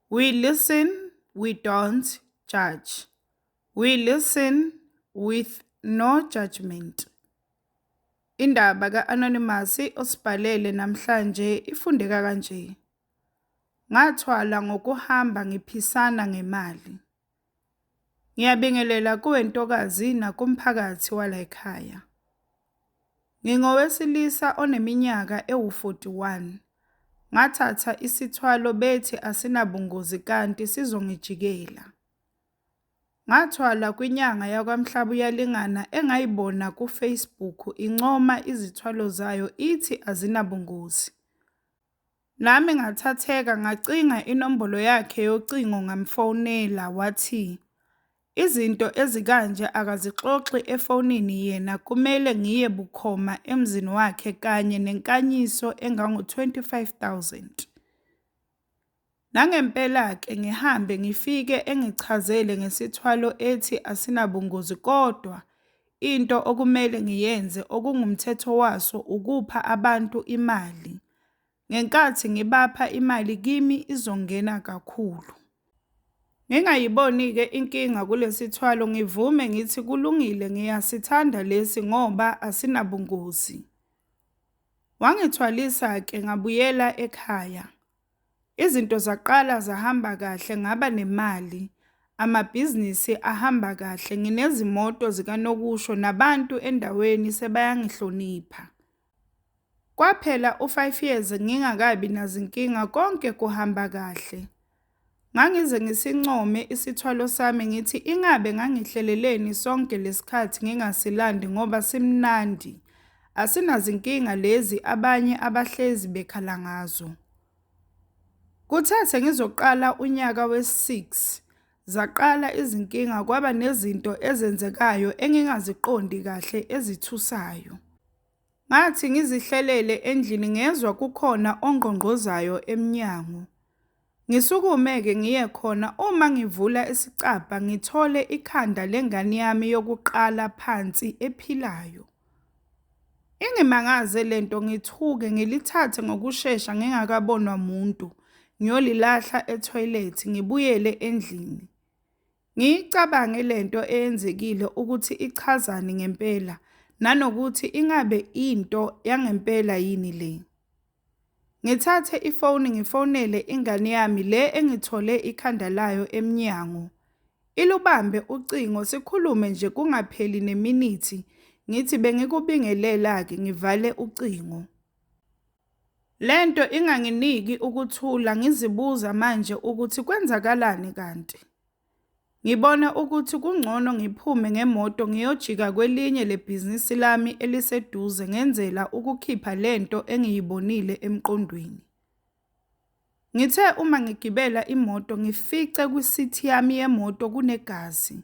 We listen, we don't judge. We listen with no judgment. Indaba ka-Anonymous osibhalele namhlanje ifundeka kanje. Ngathwala ngokuhamba ngiphisana ngemali. Ngiyabingelela kuwe ntokazi nakumphakathi walayikhaya. Ngingowesilisa oneminyaka ewu-41. Ngathatha isithwalo bethi asinabungozi kanti sizongijikela. Ngathwala kwinyanga yakwaMhlabuyalingana engayibona ku-Facebook incoma izithwalo zayo ithi azinabungozi. Nami ngathatheka ngacinga inombolo yakhe yocingo ngamfonela wathi izinto ezikanje akazixoxi efonini yena kumele ngiye bukhoma emzini wakhe kanye nenkanyiso engango-25 000. Nangempela-ke ngihambe ngifike engichazele ngesithwalo ethi asinabungozi kodwa into okumele ngiyenze okungumthetho waso ukupha abantu imali. Ngenkathi ngibapha imali kimi izongena kakhulu. Ngingayiboni-ke inkinga kulesithwalo ngivume ngithi kulungile ngiyasithanda lesi ngoba asinabungozi. Wangithwalisa-ke ngabuyela ekhaya. Izinto zaqala zahamba kahle ngaba nemali, amabhizinisi ahamba kahle, nginezimoto zikanokusho nabantu endaweni sebayangihlonipha. Kwaphela u-5 years ngingakabi nazinkinga konke kuhamba kahle. Ngangize ngisincome isithwalo sami ngithi ingabe ngangihleleleni sonke lesikhathi ngingasilandi ngoba simnandi, asinazinkinga lezi abanye abahlezi bekhala ngazo. Kuthe sengizoqala unyaka wesi-6 zaqala izinkinga kwaba nezinto ezenzekayo engingaziqondi kahle ezithusayo. Ngathi ngizihlelele endlini ngezwa kukhona ongqongqozayo emnyango. Ngisukume-ke ngiye khona uma ngivula isicabha ngithole ikhanda lengane yami yokuqala phansi ephilayo. Ingimangaze lento ngithuke ngilithathe ngokushesha ngingakabonwa muntu ngiyolilahla ethoyilethi ngibuyele endlini. Ngiyicabange lento eyenzekile ukuthi ichazani ngempela nanokuthi ingabe into yangempela yini le. Ngithathe ifoni ngifonele ingane yami le engithole ikhanda layo emnyango. Ilubambe ucingo sikhulume nje kungapheli neminithi ngithi bengikubingelela-ke ngivale ucingo. Lento inganginiki ukuthula ngizibuza manje ukuthi kwenzakalani kanti. Ngibone ukuthi kungcono ngiphume ngemoto ngiyojika kwelinye lebhizinisi lami eliseduze ngenzela ukukhipha lento engiyibonile emqondweni. Ngithe uma ngigibela imoto ngifice kwi-seat yami yemoto kunegazi.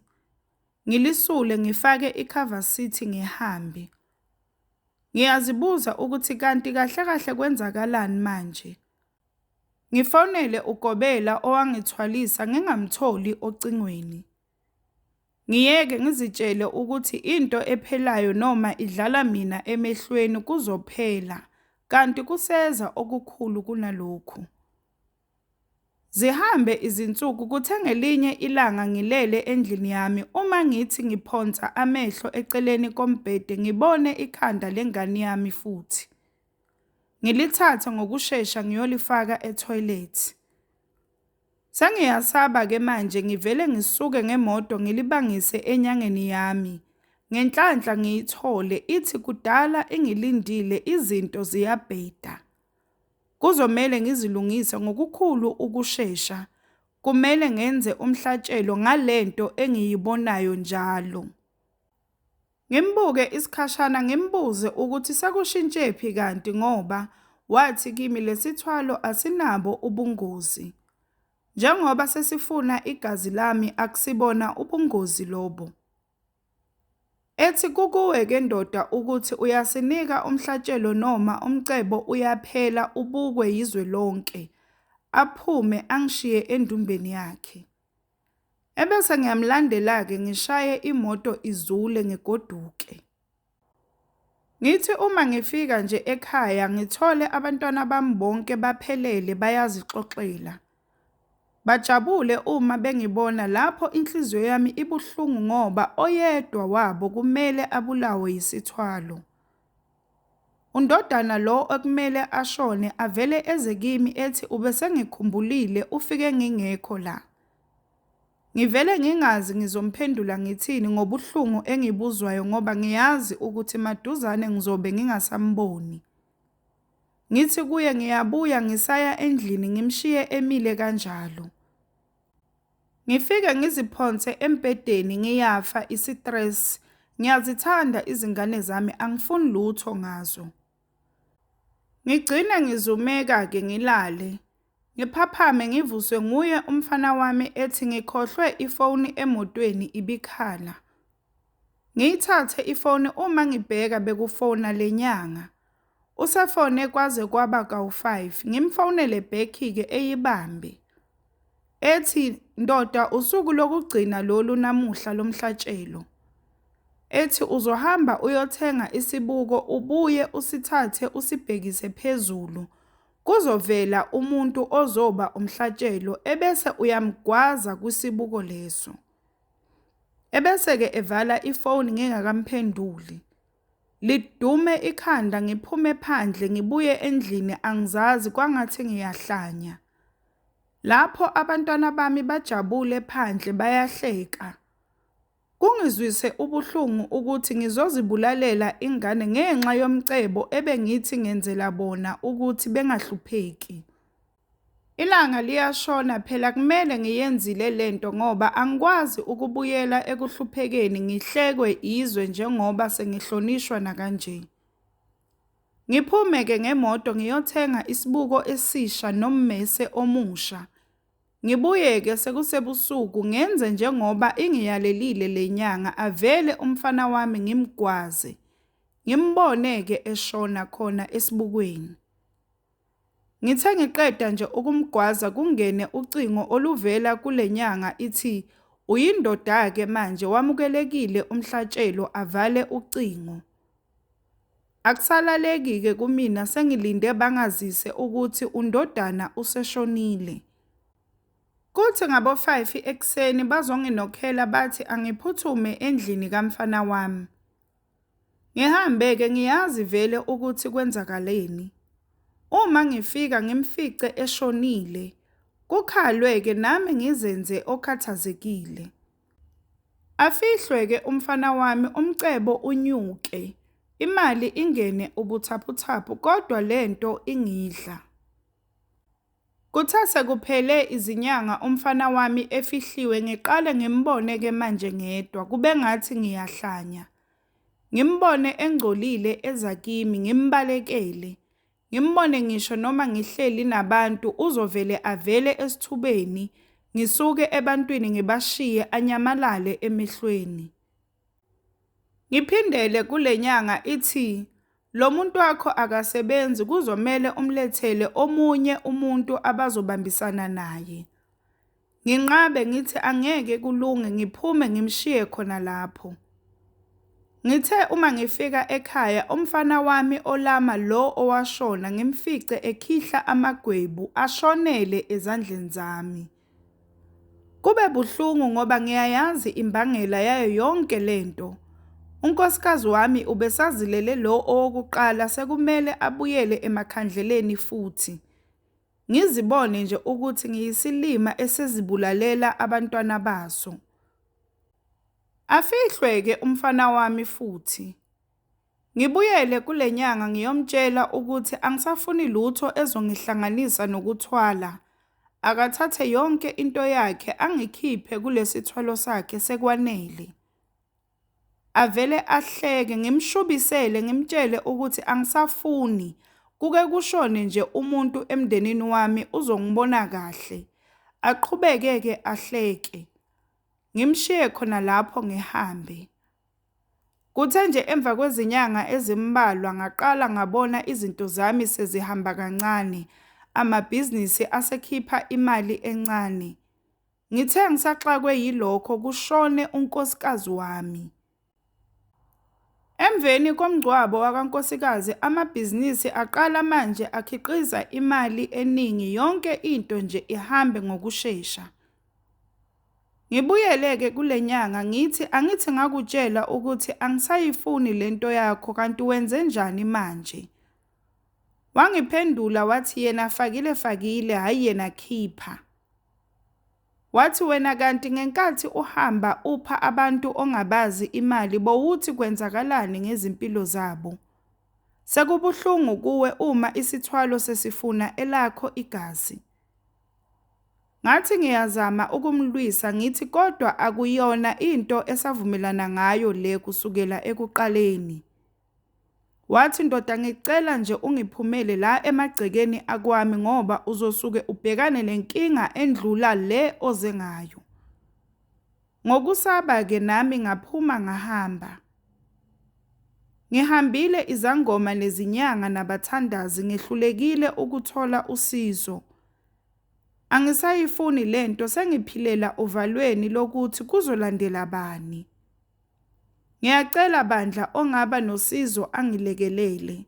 Ngilisule ngifake i-cover seat ngihambe. Ngiyazibuza ukuthi kanti kahle kahle kwenzakalani manje. Ngifonele ugobela owangithwalisa ngingamtholi ocingweni. Ngiyeke ngizitshele ukuthi into ephelayo noma idlala mina emehlweni kuzophela, kanti kuseza okukhulu kunalokhu. Zihambe izinsuku kuthe ngelinye ilanga ngilele endlini yami uma ngithi ngiphonsa amehlo eceleni kombhede ngibone ikhanda lengane yami futhi. Ngilithathe ngokushesha ngiyolifaka ethoyilethi. Sengiyasaba-ke manje ngivele ngisuke ngemoto ngilibangise enyangeni yami. Ngenhlanhla ngiyithole ithi kudala ingilindile izinto ziyabheda. Kuzomele ngizilungise ngokukhulu ukushesha. Kumele ngenze umhlatshelo ngalento engiyibonayo njalo. Ngimbuke isikhashana ngimbuze ukuthi sekushintshephi kanti ngoba wathi kimi lesithwalo asinabo ubungozi. Njengoba sesifuna igazi lami akusibona ubungozi lobo. Ethi kukuwe-ke ndoda ukuthi uyasinika umhlatshelo noma umcebo uyaphela ubukwe yizwe lonke, aphume angishiye endumbeni yakhe. Ebese ngiyamlandela-ke ngishaye imoto izule ngigoduke. Ngithi uma ngifika nje ekhaya ngithole abantwana bami bonke baphelele bayazixoxela. Bajabule uma bengibona lapho inhliziyo yami ibuhlungu ngoba oyedwa wabo kumele abulawe yisithwalo. Undodana lo okumele ashone avele eze kimi ethi ubesengikhumbulile ufike ngingekho la. Ngivele ngingazi ngizomphendula ngithini ngobuhlungu engibuzwayo ngoba ngiyazi ukuthi maduzane ngizobe ngingasamboni. Ngithi kuye ngiyabuya ngisaya endlini ngimshiye emile kanjalo. Ngifike ngiziphonse embhedeni ngiyafa isitresi. Ngiyazithanda izingane zami angifuni lutho ngazo. Ngigcine ngizumeka-ke ngilale. Ngiphaphame ngivuswe nguye umfana wami ethi ngikhohlwe ifoni emotweni ibikhala. Ngiyithathe ifoni uma ngibheka bekufona le nyanga. Usefone kwaze kwaba kawu-5 ngimfonele back-ke eyibambe. Ethi ndoda usuku lokugcina lolu namuhla lomhlatshelo. Ethi uzohamba uyothenga isibuko ubuye usithathe usibhekise phezulu. Kuzovela umuntu ozoba umhlatshelo ebese uyamgwaza kwisibuko leso. Ebese-ke evala ifoni ngingakamphenduli. Lidume ikhanda ngiphume phandle ngibuye endlini angizazi kwangathi ngiyahlanya. Lapho abantwana bami bajabule phandle bayahleka. Kungizwise ubuhlungu ukuthi ngizozibulalela ingane ngenxa yomcebo ebengithi ngenzela bona ukuthi bengahlupheki. Ilanga liyashona phela kumele ngiyenzile lento ngoba angikwazi ukubuyela ekuhluphekeni ngihlekwe izwe njengoba sengihlonishwa nakanje. Ngiphume-ke ngemoto ngiyothenga isibuko esisha nommese omusha. Ngibuye-ke sekusebusuku ngenze njengoba ingiyalelile le nyanga avele umfana wami ngimgwaze. Ngimbone-ke eshona khona esibukweni. Ngithe ngiqeda nje ukumgwaza kungene ucingo oluvela kule nyanga ithi uyindoda-ke manje wamukelekile umhlatshelo avale ucingo. Akusalaleki-ke kumina sengilinde bangazise ukuthi undodana useshonile. Kuthi ngabo-5 ekuseni bazonginokhela bathi angiphuthume endlini kamfana wami. Ngihambe-ke ngiyazi vele ukuthi kwenzakaleni. Uma ngifika ngimfice eshonile, kukhalwe-ke nami ngizenze okhathazekile. Afihlwe-ke umfana wami umcebo unyuke, imali ingene ubuthaphuthaphu kodwa le nto ingidla. Kuthe sekuphele izinyanga umfana wami efihliwe ngiqale ngimbone-ke manje ngedwa kube ngathi ngiyahlanya. Ngimbone engcolile eza kimi ngimbalekele. Ngimbone ngisho noma ngihleli nabantu uzovele avele esithubeni ngisuke ebantwini ngibashiye anyamalale emehlweni. Ngiphindele kule nyanga ithi lo muntu wakho akasebenzi kuzomele umlethele omunye umuntu abazobambisana naye. Nginqabe ngithi angeke kulunge ngiphume ngimshiye khona lapho. Ngithe uma ngifika ekhaya umfana wami olama lo owashona ngimfice ekhihla amagwebu ashonele ezandleni zami. Kube buhlungu ngoba ngiyayazi imbangela yayo yonke lento. Unkosikazi wami ubesazilele lo owokuqala sekumele abuyele emakhandleleni futhi. Ngizibone nje ukuthi ngiyisilima esizibulalela abantwana baso. Afihlwe-ke umfana wami futhi. Ngibuyele kule nyanga ngiyomtshela ukuthi angisafuni lutho ezongihlanganisa nokuthwala. Akathathe yonke into yakhe angikhiphe kulesithwalo sakhe sekwanele. Avele ahleke ngimshubisele ngimtshele ukuthi angisafuni kuke kushone nje umuntu emndenini wami uzongibona kahle. Aqhubeke-ke ahleke. Ngimshiye khona lapho ngihambe. Kuthe nje emva kwezinyanga ezimbalwa ngaqala ngabona izinto zami sezihamba kancane, amabhizinisi asekhipha imali encane. Ngithe ngisaxakwe yilokho kushone unkosikazi wami. Emveni komngcwabo wakankosikazi amabhizinisi aqala manje akhiqiza imali eningi yonke into nje ihambe ngokushesha. Ngibuyele-ke kule nyanga ngithi angithi ngakutshela ukuthi angisayifuni le nto yakho kanti wenzenjani manje? Wangiphendula wathi yena fakile fakile hhayi yena khipha. Wathi wena kanti ngenkathi uhamba upha abantu ongabazi imali bowuthi kwenzakalani ngezimpilo zabo? Sekubuhlungu kuwe uma isithwalo sesifuna elakho igazi. Ngathi ngiyazama ukumlwisa ngithi kodwa akuyona into esavumelana ngayo le kusukela ekuqaleni. Wathi ndoda ngicela nje ungiphumele la emagcekeni akwami ngoba uzosuke ubhekane nenkinga endlula le oze ngayo. Ngokusaba-ke nami ngaphuma ngahamba. Ngihambile izangoma nezinyanga nabathandazi ngehlulekile ukuthola usizo. Angisayifuni lento sengiphilela ovalweni lokuthi kuzolandela bani. Ngiyacela bandla ongaba nosizo angilekelele.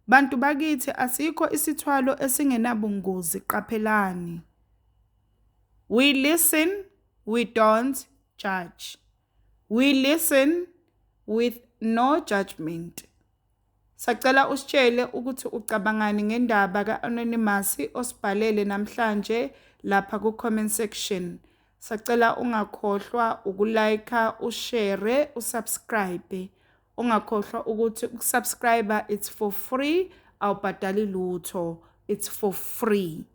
Bantu bakithi asikho isithwalo esingenabungozi qaphelani. We listen, we don't judge. We listen with no judgment. Sacela usitshele ukuthi ucabangani ngendaba ka-Anonymous osibhalele namhlanje lapha ku-comment section. Sacela ungakhohlwa uku-like, u-share, u-subscribe. Ungakhohlwa ukuthi uku-subscribe it's for free, awubhadali lutho. It's for free.